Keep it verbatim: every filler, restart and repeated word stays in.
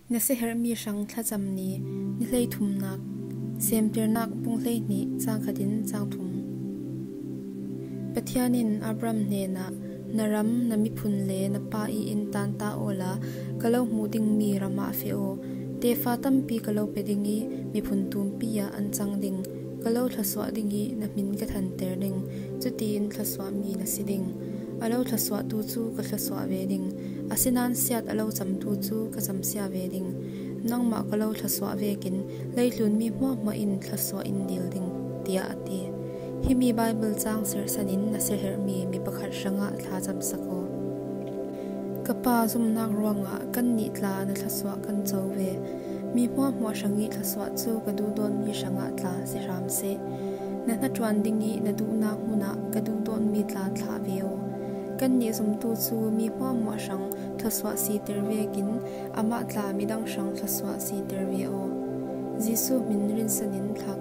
Na siaherhmi hrang thlacam ni, ni hleithumnak, Semtirnak bung hleihnih, cang khatin cang thum. Pathian in Abram hnenah, "Na ram, na miphun le na pa i inn tan ta awla ka lo hmuh dingmi ramah feh aw. Tefa tampi ka lo pe ding i miphun tumpi ah an cang ding. Ka lo thlasuah ding i na hmin ka thanter ding. Cutiin thlasuahmi na si ding. A lo thlasuahtu cu ka thlasuah ve ding. Asinain siat a lo camtu cu ka camsia ve ding. Nangmah ka lo thlasuah vekin leitlun mi hmuahhmuah in thlasuah in dil ding," tiah a ti. Himi Baibal cang serhsan in na siaherhmi mi pakhat hrangah thla camsak aw. Ka pa zumnak ruangah kannih tla na thlasuah kan co ve. Mi hmuahhmuah hrang i thlasuah cu ka duhdawtmi hrangah tla si hram seh. Na hnaṭuan ding i na duhnak hmunah ka duhdawtmi tla thlah ve aw. Kannih zumtu cu mi hmuahhmuah hrang thlasuah siter vekin amah tla midang hrang thlasuah siter ve aw. Jesuh hmin rinsan in thla